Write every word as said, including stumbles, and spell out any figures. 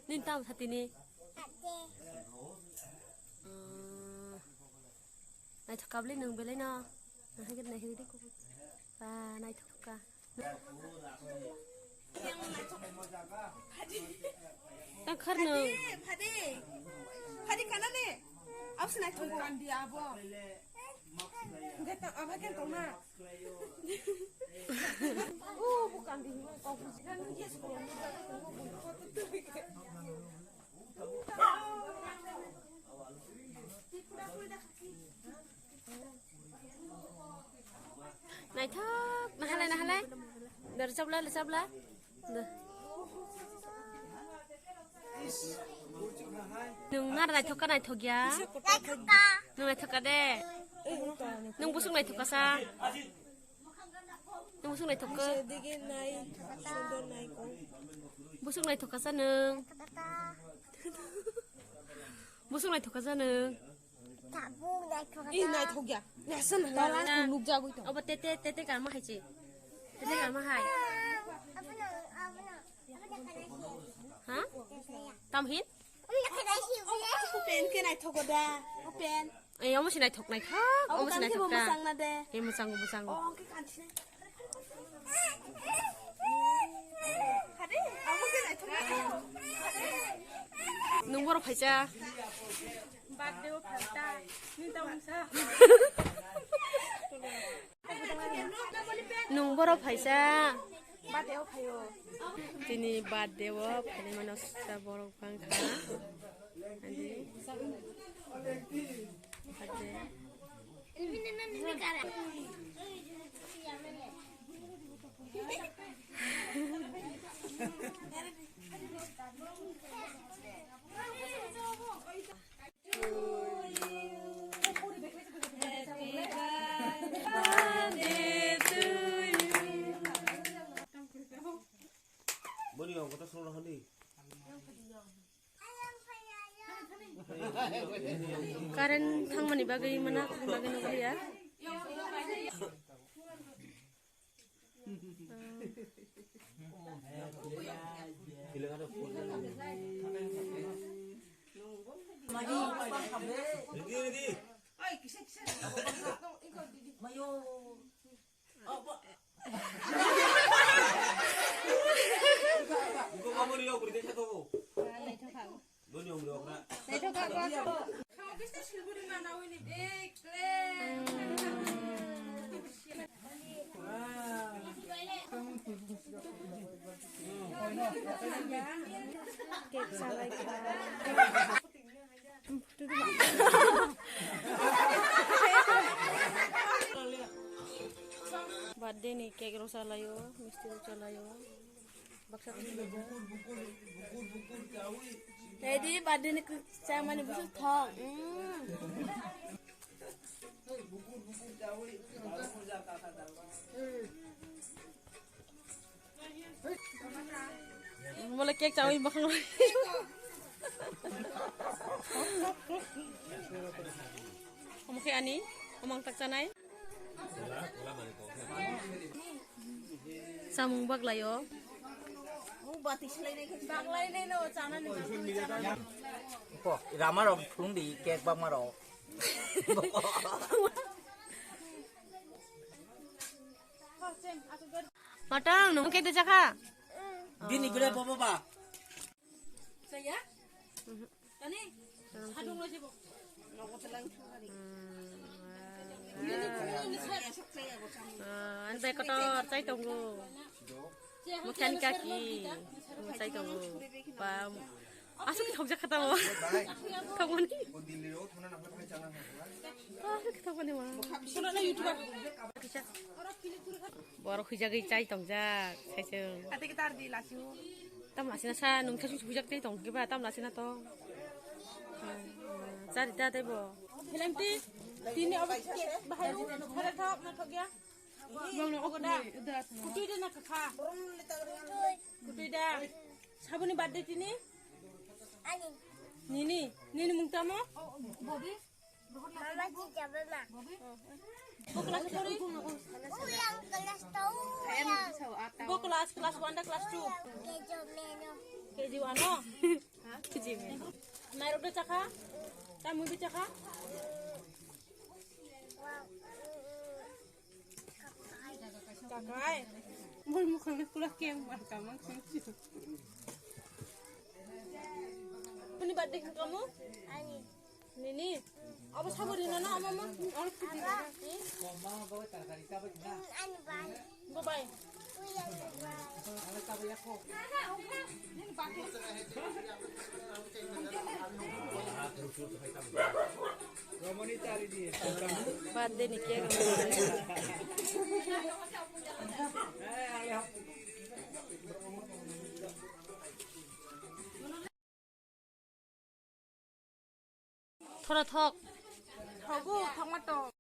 Nini tamo satini? Ate. Ah, naithok kabli nwng belai no. Naithok, naithok di. Ah, naithok ka. Tang khar no. Phadi, phadi, phadi kana ne? Abs naithok kandi abo. Gata aba kan tong na. Naithok, nahalai, nahalai. Dar chabla, chabla. Nwng mar naithok ka naithok ya? Nwng naithok ka de? Nwng busuk naithok ka sa? Nwng busuk naithok ka? Busuk naithok ka sa nwng? Busuk naithok ka sa nwng? Tabuk naithok. Ih, naithok ya. Nasa na. Tola na. Nukjagwi tong. Obo tete, tete karma hai chi. Tete karma hai. Abono, abono. Abono kana si. Ha? Abono kana si. Tam hin? Abono kana si. Open ke naithok da. Open. Eh, omo si naithok naithok. Omo si naithok ka. Musang na de. Eh, musang, musang. Oh, ke kansi. Nwng boro phaisa. Birthday o phalta. Nini tamo wngsa. Nwng boro phaisa. Birthday o phaio. Tini birthday o phaini mano sa borok bangkha. Andi. Birthday. Boni ang kota solo hani. Current thangmani bagwi mana bagwi nukliya. Birthday ni cake rw chalaio, misti rw chalaio. Baksa twi. Ready, birthday ni cake chamani busu thong. Mm. Mole cake chawi bakang. Omo khe ani, omang tak chanai. Samung baglaio. Baglainai no chanani bagwi chanani. Ko, rama rok thung di, cake bangma rok. Matang, nung cake de chakha? Bini gure bobo ba. Saya? Tani? Sadung aja, bo. Nogo telang thung hari. Hmm. Ini pun ini saya sok saya, bo, kami. Ah, ani bai kotor chai tongo. Mukhani kaki. Chai tongo. Ba, asuk thokjak kha tamo. Thokmani. Asuk thokmani ma. Borok huijagwi chai tongjak, saisung. Tam lasina sa, nung thaisu huijak tei tong khe ba, tam lasina to. Chari ta tei bo. Tini obo bahai ru, hara thok na thok ya. Bang na ogo da. Kutui da na kakha. Kutui da. Saboni birthday tini? Ani. Nini, nini mung tamo? Bobi. Mama, chicha, mama. Bo class pori? Uyang class two, uyang. Bo class, class one da class two? K G one, no? K G one, no? Mairok de chakha? Tamui de chakha? Kakai. Mol mukhang le pura kem mar kamang sing sing. Muni birthday kha kamu? Ani. Nini? Abo sabo rina na ama ma? Oro piti. Ani bai. Bye bye. Birthday ni cake. Thora thok. Thogo, thokma to.